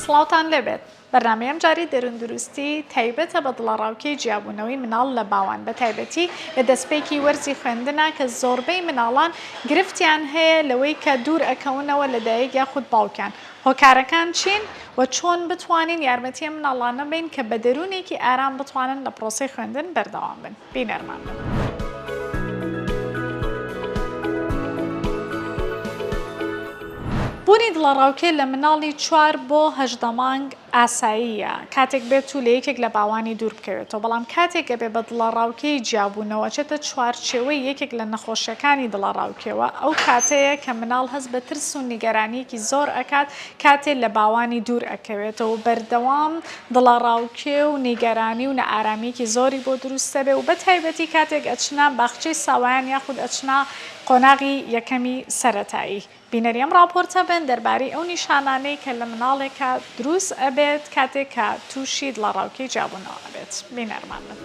سڵاوتان لێبێت. بەرنامەی ئەمجارەی دەرووندروستی تایبەتە بە دڵەڕاوکێی جیابوونەوەی مناڵ لە باوان بە تایبەتی لە دەستپێکی وەرزی خوێندنا کە زۆربەی مناڵان گرفتیان هەیە لەوەی کە دوور ئەکەونەوە لە دایک یاخود باوکیان هۆکارەکان چین و چۆن بتوانین یارمەتی ئەم مناڵانە بەین کە بە دەروونێکی ئارام بتوانن لە پرۆسەی خوێندن بەردەوام بن. بینەرمان بن. بوونی دڵەڕاوکێ لە مناڵی چوار بۆ 18 مانگ ئاساییە کاتێک بێت و لە یەکێک لە باوانی دوور بکەوێتەوە، بەڵام کاتێک ئەبێ بە دڵەڕاوکێی جیابوونەوە ئەچێتە چوارچێوەی یەکێک لە نەخۆشیەکانی دڵەڕاوکێوە، ئەو کاتەیە کە مناڵ هەست بە ترس و نیگەرانیەکی زۆر ئەکات کاتێ لە باوانی دوور ئەکەوێتەوە و بەردەوام دڵەڕاوکێ و نیگەرانی و نائارامییەکی زۆری بۆ دروست دەبێ و بەتایبەتی کاتێک ئەچنە باخچەی ساوایان یاخود ئەچنە قۆناغی یەکەمی سەرەتایی. بینەری ئەم ڕاپۆرتە بن دەربارەی ئەو نیشانانەی کە لە مناڵێکا دروست ئەبێت کاتێک کە تووشی دڵەڕاوکێی جیابوونەوە ئەبێت. بینەرمان بن.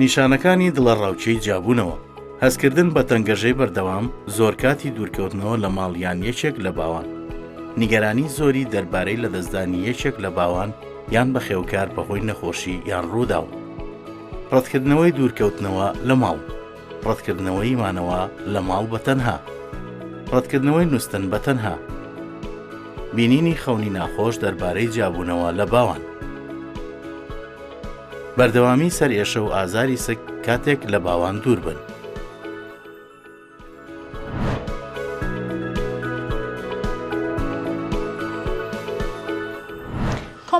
نیشانەکانی دڵەڕاوکێی جیابوونەوە، هەستکردن بە تەنگەژەی بەردەوام، زۆرکاتی دوورکەوتنەوە لە ماڵ یان یەکێک لە باوان، نیگەرانی زۆری دەربارەی لەدەستدانی یەکێک لە باوان یان بەخێوکار بەهۆی نەخۆشی یان ڕووداو، ڕەتکردنەوەی دوورکەوتنەوە لە ماڵ، ڕەتکردنەوەی مانەوە لە ماڵ بە تەنها، ڕەتکردنەوەی نوستن بە تەنها، بینینی خەونی ناخۆش دەربارەی جیابوونەوە لە باوان. بەردەوامی سەرئێشە و ئازاری سک کاتێک لە باوان دوور بن.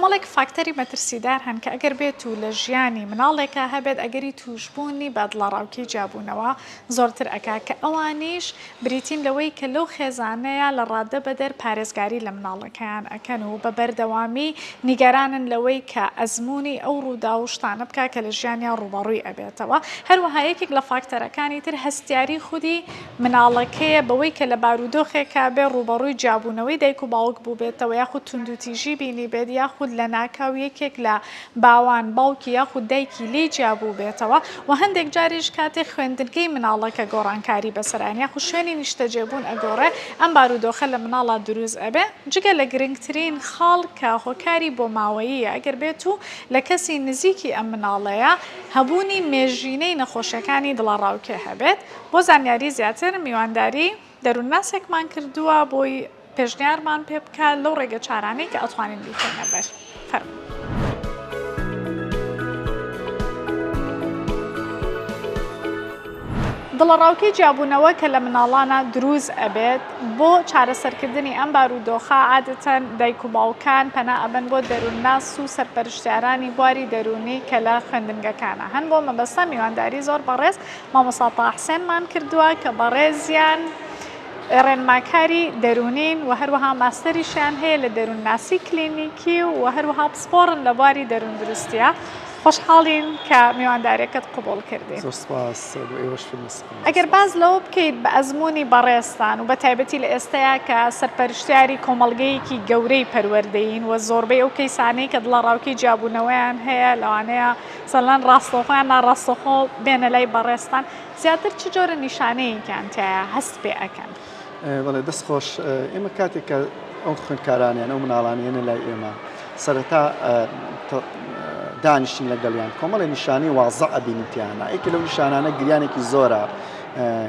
کۆمەڵێک فاکتەری مەترسیدار هەن کە ئەگەر بێت و لە ژیانی مناڵێکا هەبێت ئەگەری تووشبوونی بە دڵەڕاوکێی جیابوونەوە زۆرتر ئەکا کە ئەوانیش بریتین لەوەی کە لەو خێزانەیا لە ڕادە بەدەر پارێزگاری لە مناڵەکەیان ئەکەن و بە بەردەوامی نیگەرانن لەوەی کە ئەزموونی ئەو ڕووداو و شتانە بکا کە لە ژیانیا ڕووبەڕووی ئەبێتەوە. هەروەها یەکێک لە فاکتەرەکانی تر هەستیاری خودی مناڵەکەیە بەوەی کە لە بارودۆخێکا بێ ڕووبەڕووی جیابوونەوەی دایک و باوک بووبێتەوە یاخود توندوتیژی بینیبێت یاخود لەناکاو یەکێک لە باوان، باوکی یاخود دایکی لێی جیابووبێتەوە و هەندێک جاریش کاتێک خوێندنگەی مناڵەکە گۆڕانکاری بەسەرایەن یاخود شوێنی نیشتەجێبوون ئەگۆڕێ ئەم بارودۆخە لە مناڵا دروست ئەبێ جگە لە گرنگترین خاڵ کە هۆکاری بۆماوەییە ئەگەر بێتو لە کەسی نزیکی ئەم مناڵەیە هەبوونی مێژینەی نەخۆشیەکانی دڵەڕاوکێ هەبێت بۆ زانیاری زیاتر میوانداری دەروونناسێکمان کردووە بۆی پێشنیارمان پێ بکات لەو ڕێگە چارانەی کە ئەتوانین بیخەینە بەر. فەرموو. دڵەڕاوکێی جیابوونەوە کە لە مناڵانا دروست ئەبێت، بۆ چارەسەرکردنی ئەم بارودۆخە عادەتەن دایک و باوکان پەنا ئەبەن بۆ دەروونناس و سەرپەرشتیارانی بواری دەروونی کە لە خوێندنگەکانا هەن بۆ مەبەستە میوانداری زۆر بەڕێز مامۆستا تاها حسێنمان کردووە کە بەڕێزیان ڕێنماکاری دەروونین و هەروەها ماستەریشیان هەیە لە دەروونناسی کلینیکی و هەروەها پسپۆڕن لە بواری دەرووندروستیە. خۆشحاڵین کە میوانداریەکەت قبوڵ کردین. زۆر سپاس بۆ ئێوەش سپاس. ئەگەر باس لەوە بکەیت بە ئەزموونی بەڕێزتان و بە تایبەتی لە ئێستەیا کە سەرپەرشتیاری کۆمەڵگەیەکی گەورەی پەروەردەیین و زۆربەی ئەو کەیسانەی کە دڵەڕاوکێی جیابوونەوەیان هەیە لەوانەیە سەلەن ڕاستەوخۆ یان ناڕاستەوخۆ بێنە لای بەڕێزتان زیاتر چ جۆرە نیشانەیەکیان تیایە هەست پێ ئەکەن؟ بەڵێ دەست خۆش ئێمە کاتێک کە ئەو خوێندکارانە یان ئەو مناڵانە یەنە لای ئێمە سەرەتا دانیشتین لەگەڵیان کۆمەڵی نیشانەی وازە ئەبینین تیانە یەکێ لەو نیشانانە گریانێکی زۆرە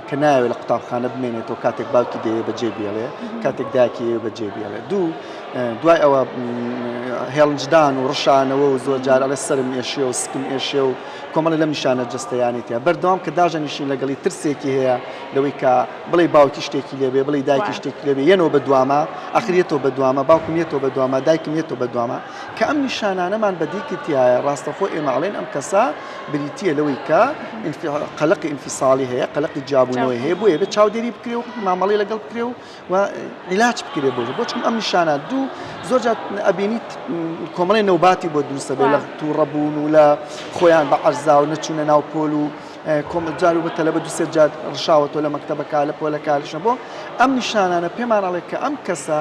کە ناوێت لە قوتابخانە بمێنێتەوە کاتێک باوکی دەیە بەجێ بێڵێ کاتێک داکی بەجێ بێڵێ دوو دوای ئەوە هێڵنجدان و ڕشانەوە و زۆر جار ئەڵێ سەرم ئێشێ و سکم ئێشێ و کۆمەڵی لەم نیشانە جەستەیانی تیا بەردەوام کە داژەنیشین لەگەڵی ترسێکی هەیە لەوەی کە بڵێ باوکی شتێکی لێبێ بڵێ دایکی شتێکی لێبێ یەنەوە بە دواما ئەخر یەتەوە بە دواما باوکم یەتەوە بە دواما دایکم یەتەوە بە دواما کە ئەم نیشانانەمان بەدی کردایە ڕاستەخۆ ئێمە ئەڵێن ئەم کەسە بریتییە لەوەی کە قەلقی ئینفیساڵی هەیە قەلقی جیابوونەوەی هەیە بۆیە بێت چاودێری بکرێ و مامەڵی لەگەڵ بکرێ و و عیلاج بکرێ بۆ بۆ چون ئەم نیشانە دوو زۆر جار ئەبینیت کۆمەڵی نەوباتی بۆ دروستە بێ لە تووڕەبوون و لە خۆیان بە عەرزا و نەچوونە ناو پۆل و کۆمە جار و بە تەلەبە دوسێ جار ڕشاوەتەوە لە مەکتەبەکە لە پۆلەکە لەشە بۆ ئەم نیشانانە پێمان ئەڵێ کە ئەم کەسە.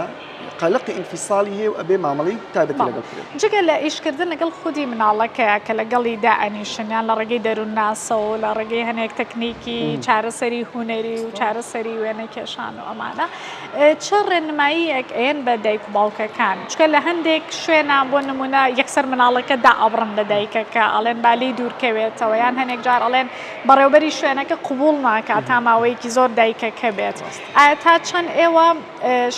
قەلەقی ئینفیساڵی هەیە و ئەبێ مامەڵەی تایبەتی لەگەڵ بکرێت. جگە لە ئیشکردن لەگەڵ خودی مناڵەکەیا کە لەگەڵی دائەنیشن یان لە ڕێگەی دەروونناسەوە و لە ڕێگەی هەنێک تەکنیکی چارەسەری هونەری و چارەسەری وێنەکێشان و ئەمانە چ ڕێنماییەک ئەیەن بە دایک و باوکەکان؟ چونکە لە هەندێک شوێنا بۆ نموونە یەکسەر مناڵەکە دائەبڕن لە دایکەکە ئەڵێن با لێی دوورکەوێتەوە یان هەنێک جار ئەڵێن بەڕێوبەری شوێنەکە قبوڵ ناکات تا ماوەیەکی زۆر دایکەکە بێت ئایا تا چەند ئێوە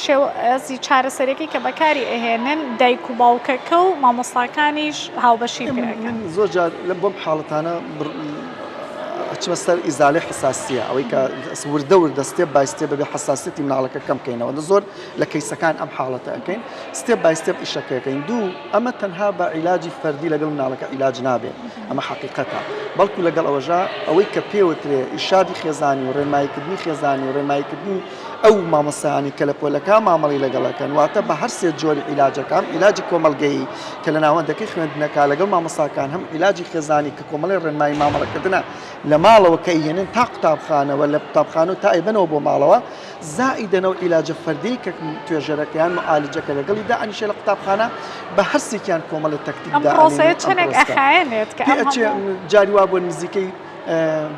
شێوازی چارەسەریەکەی کە بەکاری ئەهێنن دایک و باوکەکە و مامۆستاکانیش هاوبەشی پێ ئەکەن؟ من زۆر جار لەم بەم حاڵەتانە ئەچمە سەر ئیزالەی حەساسیە ئەوەی کە وردە وردە step by step بەبێ حەساسیەتی مناڵەکە کەم بکەینەوە لە زۆر لە کەیسەکان ئەم حاڵەتە ئەکەین step by step ئیشەکەکەین دوو ئەمە تەنها بە عیلاجی فەردی لەگەڵ مناڵەکە عیلاج نابێت ئەمە حەقیقەتە بەڵکو لەگەڵ ئەوەشا ئەوەی کە پێوترێ ئیرشادی خێزانی و ڕێنماییکردنی خێزانی و ڕێنماییکردنی ئەو مامۆستایانەی کە لە پۆلەکە مامەڵەی لەگەڵ ئەکەن واتە بە هەرسێ جۆری عیلاجەکە هەم عیلاجی کۆمەڵگەیی کە لە ناوەندەکەی خوێندنەکە لەگەڵ مامۆستاکان هەم عیلاجی خێزانی کە کۆمەڵی ڕێنمایی مامەڵەکردنە لە ماڵەوە کە ئەیهێنن تا قوتابخانە و لە قوتابخانە و تا ئەیبەنەوە بۆ ماڵەوە زائیدەن ئەو عیلاجە فەردیەی کە توێژەرەکە یان معالجەکە لەگەڵی دائەنیشێ لە قوتابخانە بە هەرسێکیان کۆمەڵێ تەکتیک ئەم دائەنێن پرۆسەیە ئەم چەندێک پرۆسەکە ئەخایەنێت کە پێ ئەم ئەچێ هەموو جاری وا بۆ نزیکەی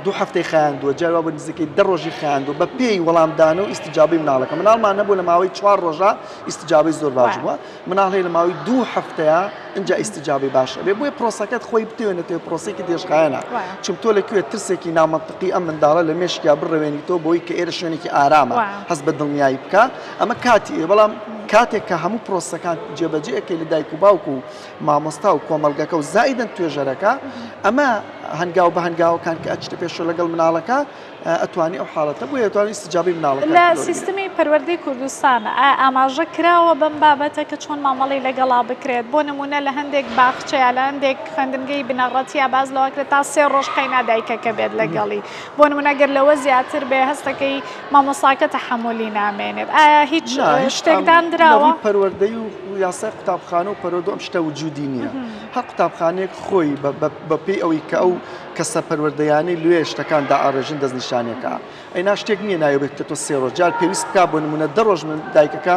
دوو هەفتەی خایاندووە، جاری وا بووە نزیکەی دە ڕۆژی خایاندووە، بە پێی وەڵامدانە و ئیستیجابەی مناڵەکە. مناڵمان هەبوو لە ماوەی چوار ڕۆژا ئیستیجابەی زۆر باش بووە، مناڵ هەیە لە ماوەی دوو هەفتەیا ئینجا ئیستیجابەی باش ئەبێ. بۆیە پرۆسەکەت خۆی بتەوێ نەتەوێ پرۆسەیەکی درێژخایەنە. چون تۆ لە کوێ ترسێکی نامەنتقی ئەم منداڵە لە مێشکیا بڕەوێنیتەوە بۆی کە ئێرە شوێنێکی ئارامە، هەست بە دڵنیایی بکا، ئەمە کاتی ئەوێ. بەڵام کاتێک کە هەموو پرۆسەکان جێبەجێ ئەکەی لە دایک و باوک و مامۆستا و کۆمەڵگەکە و زائیدەن توێژەرەکە، ئەمە هەنگاو بە هەنگاوەکان کە ئەچتە پێشەوە لەگەڵ مناڵەکە ئەتوانی ئەو حاڵەتە بۆیە ئەتوانی ئیستیجابەی مناڵەکە لە سیستمی پەروەردەی کوردستان ئایا ئاماژە کراوە بەم بابەتە کە چۆن مامەڵەی لەگەڵا بکرێت بۆ نمونە لە هەندێک باخچە یا لە هەندێک خوێندنگەی بنەڕەتیا باس لەوە کرێت تا سێ ڕۆژ قەینا دایکەکە بێت لەگەڵی بۆ نمونە گەر لەوە زیاتر بێ هەستەکەی مامۆستاکە تەحەمولی نامێنێت ئایا هیچ شتێک دانراوە؟ پەروەردەی و یاسای قوتابخانە و پەروەردە ئەم شتە وجودی نییە هەر قوتابخانەیەک خۆی بە پێی ئەوەی کە ئەو کەسە پەروەردەیانەی لێ شتەکان دائاڕێژن دەستنیشانێکە ئەینا شتێک نییە ناوێ بێت کە تۆ سێ ڕۆژ جار پێویست بکا بۆ نمونە دە ڕۆژ من دایکەکە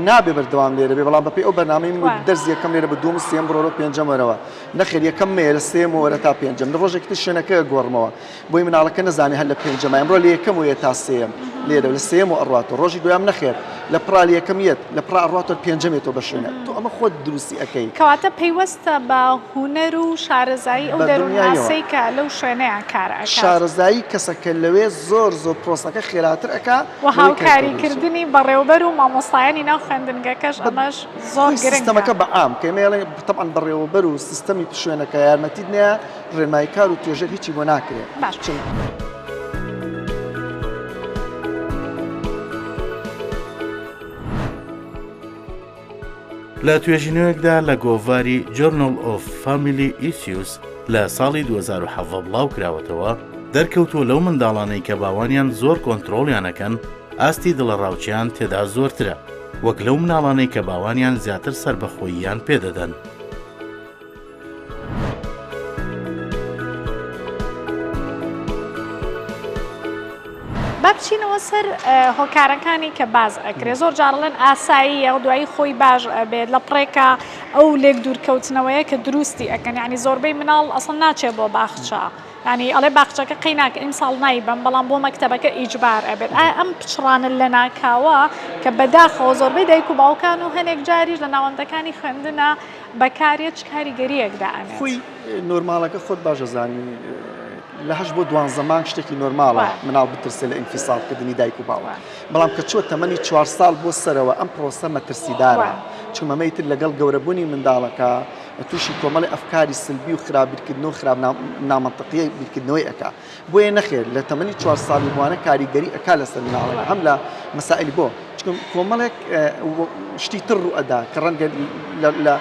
نابێ بەردەوام لێرە بێ بەڵام بەپێی ئەو بەرنامەی من دەرس یەکەم لێرە بە دووەم و سێم بڕۆرە پێنجەم وەرەوە نەخێر یەکەم مەیە لە سێمەوە وەرە تا پێنجەم لە ڕۆژێکی تر شوێنەکە گۆڕمەوە بۆی مناڵەکە نەزانێ هەر لە پێنجەمە ئەمڕۆ لە یەکەم وەیە تا سێیەم لێرە لە سێیەم و ئەڕواتەوە ڕۆژی دوام نەخێر لە پڕا لە یەکەم یەت لە پڕا ئەڕواتەوە پێنجەم یەتەوە بە شوێنە تۆ ئەمە خۆت دروستی ئەکەی. کەواتە پەیوەستە بە هونەر و شارەزایی ئەو بە دڵنیاییەوە. دەروونناسەی کە لەو شوێنەیا کار ئەکات. شارەزایی کەسەکە لەوێ زۆر زۆر پرۆسەکە خێراتر ئەکا وە لەوەی کە تۆ هاوکاری دروستی. کردنی بەڕێوبەر و مامۆستایانی ناو خوێندنگەکەش بە ئەمەش زۆر خۆی گرنگە. سیستەمەکە بە عام کە ئێمە ئەڵێین تەبعەن بەڕێوەبەر و سیستەمی شوێنەکە یارمەتیت نەیا ڕێنماییکار و توێژەر هیچی بۆ ناکرێ. باش. چون. لە توێژینەوەیەکدا لە گۆڤاری Journal of Family Issues لە ساڵی 2017 بڵاوکراوەتەوە، دەرکەوتووە لەو منداڵانەی کە باوانیان زۆر کۆنترۆڵیان ئەکەن، ئاستی دڵەڕاوکێیان تێدا زۆرترە، وەک لەو مناڵانەی کە باوانیان زیاتر سەربەخۆییان پێدەدەن. با بچینەوە سەر هۆکارەکانی کە باز ئەکرێ زۆر جارڵێن ئاساییە و دوایی خۆی باش ئەبێت لە پڕێکە ئەو لێک دوورکەوتنەوەیە کە دروستی ئەکەن یعنی زۆربەی مناڵ ئەسڵ ناچێ بۆ باخچە ینی ئەڵێ باخچەکە قەی ناکە ئیمساڵ نایبەم بەڵام بۆ مەکتەبەکە ئیجبار ئەبێت ئایا ئەم پچڕانە لەناکاوە کە بەداخەوە زۆربەی دایک و باوکان و هەنێک جاریش لە ناوەندەکانی خوێندنە بەکاریە چ کاریگەریەک دائەنێت؟ خۆی نۆرماڵەکە خۆت باش ئەزانی لە هەشت بۆ دوانزە مانگ شتێکی نۆرماڵە مناڵ بترسێ لە ئینفیساڵ کردنی دایک و باوک بەڵام کە چوە تەمەنی چوار ساڵ بۆ سەرەوە ئەم پرۆسە مەترسیدارە چونکە ئەمەی تر لەگەڵ گەورەبوونی منداڵەکە تووشی کۆمەڵی ئەفکاری سلبی و خراپ بیرکردنەوە و خراپ نامەنتقیە بیرکردنەوەی ئەکا بۆیە نەخێر لە تەمەنی چوار ساڵی بوانە کاریگەری ئەکا لەسەر مناڵەکە هەم لە مەسائلی بۆ چونکە کۆمەڵێک شتی تر ڕوو ئەدا کە ڕەنگە لە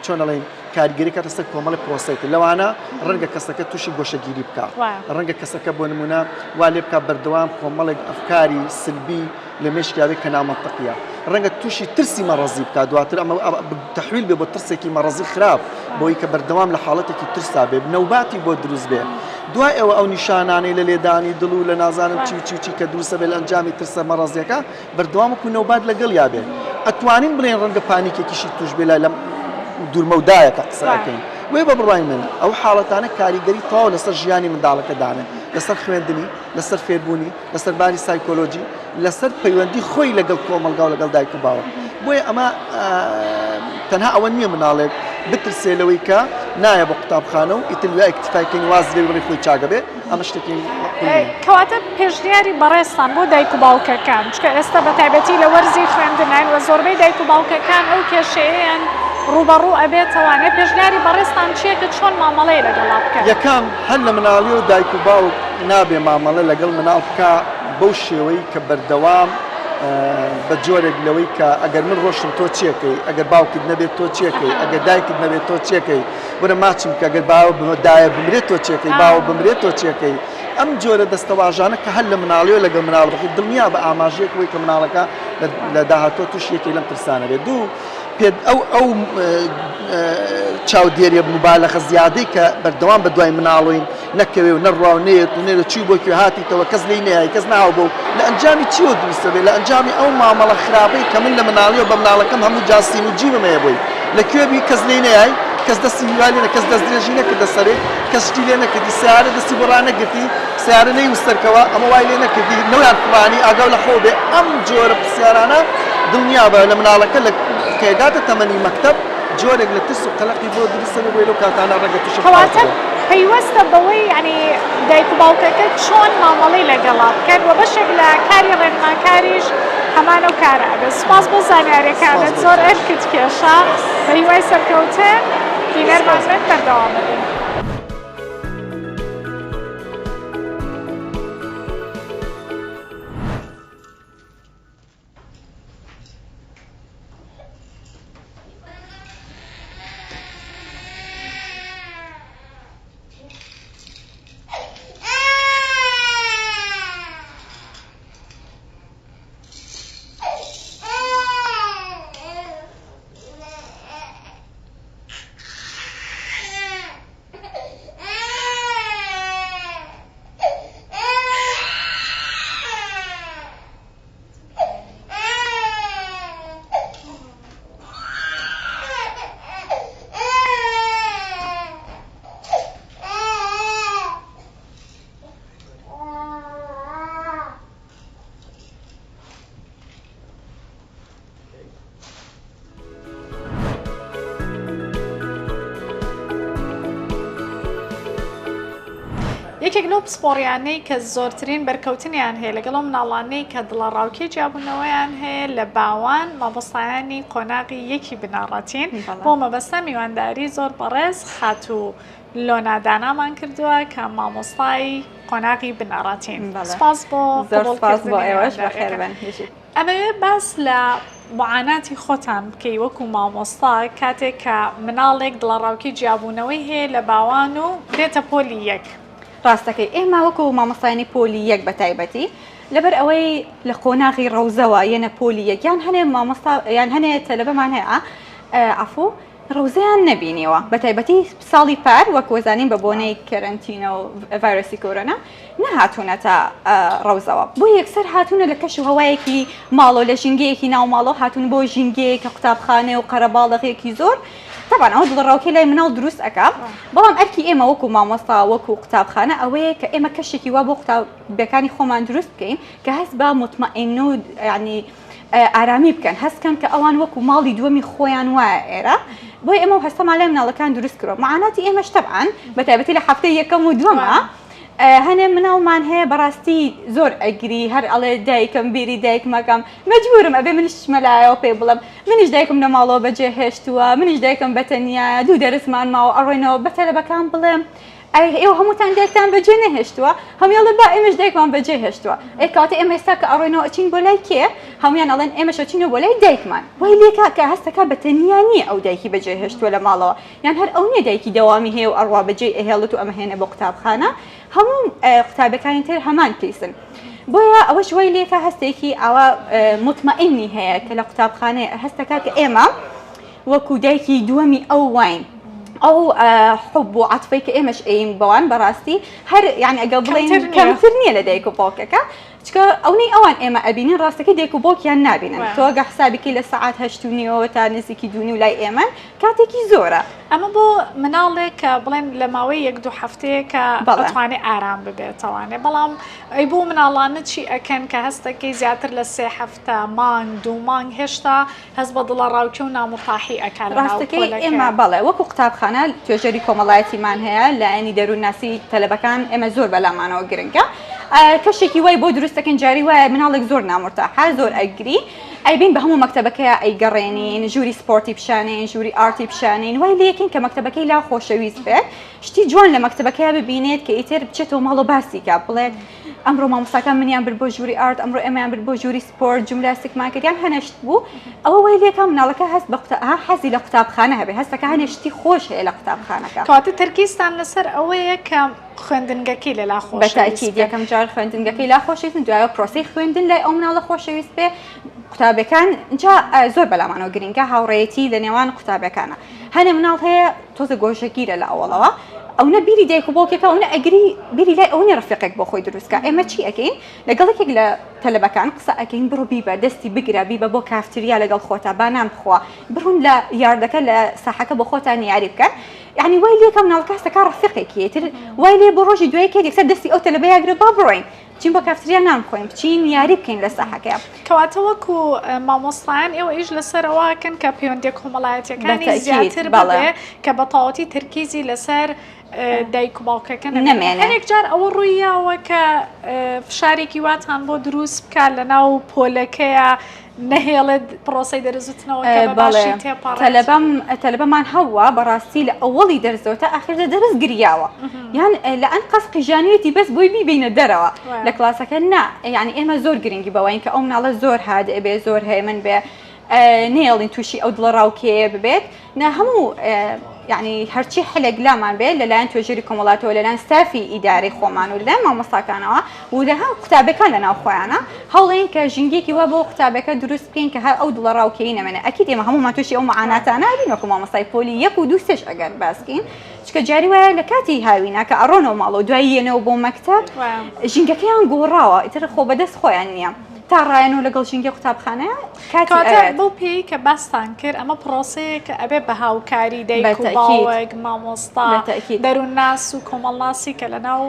چۆن ئەڵێن کاریگەری کاتە سەر کۆمەڵی پرۆسەی تر لەوانە ڕەنگە کەسەکە تووشی گۆشەگیری بکە ڕەنگە کەسەکە بۆ نمونە وا لێ بکە بەردەوام کۆمەڵێک ئەفکاری سلبی لە مێشکیا بێ کە نامەنتقیە ڕەنگە تووشی ترسی مەڕەزی بکات دواتر ئەمە تەحویل بێ بۆ ترسێکی مەڕەزی خراپ بۆی کە بەردەوام لە حاڵەتێکی ترسا بێ نەوباتی بۆ دروست بێ دوای ئەوە ئەو نیشانانەی لە لێدانی دڵ و لە نازانم چی و چی و چی کە دروستە بێ لە ئەنجامی ترسە مەڕەزیەکە بەردەوام وەکو نەوبات لەگەڵیا بێ. ئەتوانین بڵێن ڕەنگە پانیکێکیشی توش بێ لە دوورمەودایە کە قسە ئەکەین. بۆیە بە بڕوای من ئەو حاڵەتانە کاریگەری تەواو لەسەر ژیانی منداڵەکە دانێن، لەسەر خوێندنی، لەسەر فێربوونی، لەسەر باری سایکۆلۆجی، لەسەر پەیوەندی خۆی لەگەڵ کۆمەڵگا و لەگەڵ دایک و باوک. بۆیە ئەمە تەنها ئەوە نییە مناڵێک بترسێ لەوەی کە نایە بۆ قوتابخانە و ئیتر لە ئیکتیفای کەین واز لێ بڕی خۆی چاگە بێ ئەمە شتێکی کەواتە پێشنیاری بەڕێزتان بۆ دایک و باوکەکان چونکە ئێستا بە تایبەتی لە وەرزی خوێندنین و زۆربەی دایک و باوکەکان ئەو کێشەیەیان ڕووبەڕوو ئەبێتەوانێ پێشنیاری بەڕێزتان چییە کە چۆن مامەڵەی لەگەڵا بکەن؟ یەکەم، هەر لە مناڵیەوە دایک و باوک نابێ مامەڵە لەگەڵ مناڵ بکا بەو شێوەی کە بەردەوام بە جۆرێک لەوەی کە ئەگەر من ڕۆشتم تۆ چیەکەی، ئەگەر باوکت نەبێت تۆ چیەکەی، ئەگەر دایکت نەبێت تۆ چیەکەی، وەرە ماچم بکە ئەگەر باوە دایە بمرێت تۆ چیەکەی، باوە بمرێت تۆ چیەکەی. ئەم جۆرە دەستەواژانە کە هەر لە مناڵیەوە لەگەڵ مناڵ بخی دڵنیا بە ئاماژەیەک بۆی کە مناڵەکە لە داهاتووە تووشی یەکێک لەم ترسانە بێت. دوو، پێت ئەو ئەو چاودێریە موبالەغە زیادەی کە بەردەوام بە دوای مناڵۆین نەکەوێ و نەڕوا و نەیەت و نەیەت چووی بۆ کوێ هاتیتەوە کەس لێی نەیای کەس نەهاو بۆ لە ئەنجامی چیەوە دروست دەبێت لە ئەنجامی ئەو مامەڵە خراپەی کە من لە مناڵیەوە بە مناڵەکەم هەموو جار سین و جیمم هەیە بۆی لە کوێ بی کەس لێی نەیای کەس دەستی هیوا لێ کەس دەستدرێژی نەکردە سەرێ کەس شتی لێ نەکردی سەیارە دەستی بۆ ڕانەگرتی سەیارە نەیوست سەرکەوە ئەمە وای لێ نەکردی نەویان فڕانی ئاگاو لە خۆ بێ ئەم جۆرە پرسیارانە دڵنیابە لە مناڵەکە لە کە گاتە تەمەنی مەکتەب جۆرێک لە ترس و قەلەقی بۆ دروست دەبێت بۆیە لەو کاتانە ڕەنگە تووشی کەواتە پەیوەستە بەوەی یانی دایک و باوکەکە چۆن مامەڵەی لەگەڵا بکەن و بەشێک لە کاری ڕێنماکاریش هەمان ئەو کارە ئەبێت. سوپاس بۆ زانیاریەکانت زۆر ئەرکت کێشا بە هیوای سەرکەوتن بینەرمان بن بەردەوام ئەبین. یەکێک لەو پسپۆڕیانەی کە زۆرترین بەرکەوتنیان هەیە لەگەڵ ئەو مناڵانەی کە دڵەڕاوکێ جیابوونەوەیان هەیە لە باوان مامۆستایانی قۆناغی یەکی بنەڕەتین بۆ مەبەستە میوانداری زۆر بەڕێز خاتوو لۆنا دانامان کردووە کە مامۆستای قۆناغی بنەڕەتین سپاس بۆ ئەمەوێ باس لە معاناتی خۆتان بکەی وەکو مامۆستا کاتێک کە مناڵێک دڵەڕاوکێی جیابوونەوەی هەیە لە باوان و دێتە پۆلی یەک. ڕاستەکەی ئێمە وەکو مامۆستایانی پۆلی یەک بە تایبەتی لەبەر ئەوەی لە قۆناغی ڕەوزەوە یەنە پۆلی یەک یان هەنێ مامۆستا یان هەنێ تەلەبەمان هەیە عەفوو ڕەوزەیان نەبینیوە بە تایبەتی ساڵی پار وەک وەزانین بە بۆنەی کەرەنتینە و ڤایرۆسی کۆرۆنا نەهاتوونەتە ڕەوزەوە بۆ یەکسەر هاتوونە لە کەش و هەوایەکی ماڵەوە لە ژینگەیەکی ناو ماڵەوە هاتوون بۆ ژینگەیەک کە قوتابخانەیە و قەرەباڵغێکی زۆر تەبعەن ئەوە دڵەڕاوکێ لای مناڵ دروست ئەکا بەڵام ئەرکی ئێمە وەکو مامۆستا وەکو قوتابخانە ئەوەیە کە ئێمە کەشێکی وا بۆ قوتابیەکانی خۆمان دروست بکەین کە هەست بە موتمەئین و یعنی ئارامی بکەن هەست کەن کە ئەوان وەکو ماڵی دووەمی خۆیان وایە ئێرە بۆی ئێمە و هەستەمان لای مناڵەکان دروست کردوە معاناتی ئێمەش تەبعەن بە تایبەتی لە هەفتەی یەکەم و دووەمە هەنێ مناڵمان هەیە بەڕاستی زۆر ئەگری هەر ئەڵێ دایکم بیری دایکمەکەم مەجبورم ئەبێ منیش چمە لایەوە پێی بڵێم منیش دایکم لە ماڵەوە بەجێ هێشتووە منیش دایکم بەتەنیایە دوو دەرسمان ماوە ئەڕۆینەوە بە تەلەبەکان بڵێم ئەی ئێوە هەمووتان دایکتان بەجێ نەهێشتووە؟ هەمووی ئەڵێ با ئێمەش دایکمان بەجێ هێشتووە. ئێ کەواتە ئێمە ئێستا کە ئەڕۆینەوە ئەچین بۆ لای کێ؟ هەموویان ئەڵێن ئێمەش ئەچینەوە بۆ لای دایکمان. وای لێکا کە هەستەکا بە تەنیا نییە ئەو دایکی بەجێ هێشتووە لە ماڵەوە. یان هەر ئەو نییە دایکی دەوامی هەیە و ئەڕوا بەجێی ئەهێڵێت و ئەمهێنێ بۆ قوتابخانە. هەموو قوتابیەکانی تر هەمان کەیسن. بۆیە ئەوەش وای لێکا هەستێکی ئاوا موتمەئینی هەیە کە لە قوتابخانەیە هەستەکا کە ئێمە وەکو دایکی دووەمی ئەو واین ئەو حب و عەتفەی کە ئێمەش ئەیم بەوان بەڕاستی هەر یعنی ئەگەر بڵێین کەمتر نییە لە دایک و باوکەکە. چکە ئەونەی ئەوان ئێمە ئەبینین ڕاستەکەی دایک و باوکیان نابینن تۆ گە حسابیکەی لە سەعات هەشت و نیوەوە تا نزیکی دوو نیو لای ئێمەن کاتێکی زۆرە. ئەمە بۆ مناڵێک کە بڵێن لە ماوەی یەک دوو هەفتەیەکە ئەتوانێ ئارام ببێتەوانێ بەڵام ئەی بۆ مناڵانە چی ئەکەن کە هەستەکەی زیاتر لە سێ هەفتە مانگ دوو مانگ هێشتا هەست بە دڵەڕاوکێ و نامورتاحی ئەکا لە ناو ڕاستەکەی پۆلەکەیا. ئێمە بەڵێ وەکو قوتابخانە توێژەری کۆمەڵایەتیمان هەیە لایەنی دەروونناسی تەلەبەکان ئێمە زۆر بەلامانەوە گرنگە کەشێکی وای بۆ دروست دەکەین جاری وایە مناڵێک زۆر نامورتاحە زۆر ئەگری ئەیبین بە هەموو مەکتەبەکەیا ئەیگەڕێنین ژووری سپۆرتی پیشانین ژووری ئارتی پیشانین وای لێکەین کە مەکتەبەکەی لا خۆشەویست بێت شتی جوان لە مەکتەبەکەیا ببینێت کە ئیتر بچێتەوە ماڵ و باسی کە بڵێت ئەمڕۆ مامۆستاکان منیان برد بۆ ژووری ئارت ئەمڕۆ ئێمەیان برد بۆ ژووری سپۆرت جومناستیکمان کرد یان هەنێ شت بوو ئەوە وای لێکا مناڵەکە هەست بە قوتا ها حەزی لە قوتابخانە هەبێ هەستەکە هەنێ شتی خۆش هەیە لە قوتابخانەکە. کەواتە تەرکیزتان لەسەر ئەوەیە کە خوێندنگەکەی لەلا خۆشەویست بێت. بەتەئکید یەکەم جار خوێندنگەکەی لا خۆشەویست بێت دوایەوە پرۆسەی خوێندن لای ئەو مناڵە خۆشەویست بێ قوتابیەکان جا زۆر بەلامانەوە گرنگە هاوڕێیەتی لە نێوان قوتابیەکانە هەنێ مناڵ هەیە تۆزە گۆشەگیرە لە ئەوەڵەوە ئەونە بیری دایک و باوکێکە ئەونە ئەگری بیری لای ئەو نیە ڕەفیقێک بۆ خۆی دروست کا ئێمە چی ئەکەین لەگەڵ یەکێک لە تەلەبەکان قسە ئەکەین بڕۆ بیبە دەستی بگرە بیبە بۆ کافتریا لەگەڵ خۆتا با نان بخوا بڕۆن لە یاردەکە لە ساحەکە بۆ خۆتان یاری بکەن یعنی وای لێکە مناڵەکە هەستەکە ڕەفیقێکی تر وای لێ بۆ ڕۆژی دوای کێ یەکسەر دەستی ئەو تەلەبە یاگرە با بڕۆین بچین بۆ کافتریا نان بخۆین بچین یاری بکەین لە ساحەکەیا. کەواتە وەکو مامۆستایان ئێوە ئیش لەسەر ئەوە ئەکەن کە پەیوەندیە کۆمەڵایەتیەکانی زیاتر بەڵێ کە بە تەواوەتی تەرکیزی لەسەر دایک و باوکەکە نەمێنێ. هەنێک جار ئەوە ڕووی یاوە کە فشارێکی واتان بۆ دروست بکات لەناو پۆلەکەیا نەهێڵێت پرۆسەی دەرزوتنەوەکە بە باشی تێپەڕێت. تەلەبەم تەلەبەمان هەووە بەڕاستی لە ئەوەڵی دەرزەوە تا ئاخر دە دەرس گریاوە یان لە ئەنقەس قیژانویەتی بەس بۆی بیبینە دەرەوە لە کلاسەکە نا یعنی ئێمە زۆر گرنگی بەوەین کە ئەو مناڵە زۆر هادئ بێ زۆر هێمن بێ نەیەڵین تووشی ئەو دڵەڕاوکێیە ببێت نا هەموو یعنی هەرچی حلێک لامان بێت لەلایەن توێژەری کۆمەڵاتەوە لەلایەن ستافی ئیدارەی خۆمان و لەلایەن مامۆستاکانەوە و لە هەم قوتابەکان لەناو خۆیانە هەوڵین کە ژینگەیەکی وا بۆ قوتابەکە دروست بکەین کە هەر ئەو دڵەڕاوکێی نەمێنێ ئەکید ئێمە هەموومان تووشی ئەو معاناتانە ئەبین وەکو مامۆستای پۆلی یەک و دوو سێش ئەگەر باس بکەین چونکە جاری وایە لە کاتی هاوینە کە ئەڕۆنەوە ماڵەوە دوایی یەنەوە بۆ مەکتەب ژینگەکەیان گۆڕاوە ئیتر خۆ بەدەست خۆیان نییە تا ڕایەنەوە لەگەڵ ژینگەی قوتابخانە کاتی کەواتە ئەوێت. بەو پێیەی کە باستان کرد ئەمە پرۆسەیەکە ئەبێ بە هاوکاری دایک و بەتەئکید باوک، مامۆستا، بەتەئکید. دەروونناس و کۆمەڵناسی کە لەناو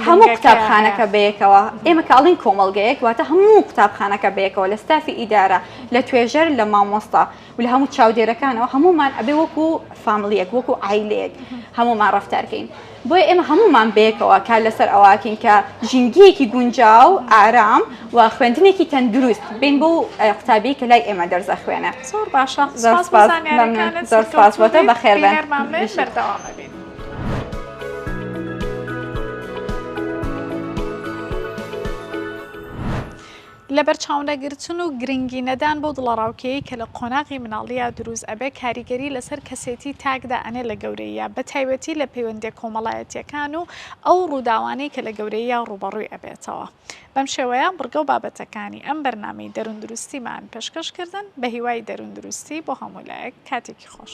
هەموو خوێندنگەکەیا هەیە. قوتابخانەکە بەیەکەوە، ئێمە کە ئەڵێین کۆمەڵگەیەک واتە هەموو قوتابخانەکە بەیەکەوە لە ستافی ئیدارە، لە توێژەر، لە مامۆستا و لە هەموو چاودێرەکانەوە هەموومان ئەبێ وەکو فاملیەک وەکو عایلەیەک هەموومان ڕەفتار کەین. بۆیە ئێمە هەموومان بەیەکەوە کار لەسەر ئەوەکەین کە ژینگەیەکی گونجاو، ئارام و خوێندنێکی تەندروست بین بۆ قوتابی کە لای ئێمە دەرس ئەخوێنێ. زۆر باشە زۆر سپاس بۆ سپاس مەمنون زانیاریەکانت زۆر سپاس سەرکەوتوو بۆ تۆ بیت بەخێر بێن بینەرمان بن بژیت. بەردەوام ئەبین. لەبەرچاونەگرتن و گرنگی نەدان بەو دڵەڕاوکێیەی کە لە قۆناغی مناڵییا دروست ئەبێ کاریگەری لەسەر کەسێتی تاک دائەنێ لە گەورەییا بەتایبەتی لە پەیوەندیە کۆمەڵایەتیەکان و ئەو ڕووداوانەی کە لە گەورەییا ڕووبەڕووی ئەبێتەوە. بەم شێوەیە بڕگە و بابەتەکانی ئەم بەرنامەی دەرووندروستیمان پێشکەش کردن بەهیوای دەرووندروستی بۆ هەموو لایەک کاتێکی خۆش.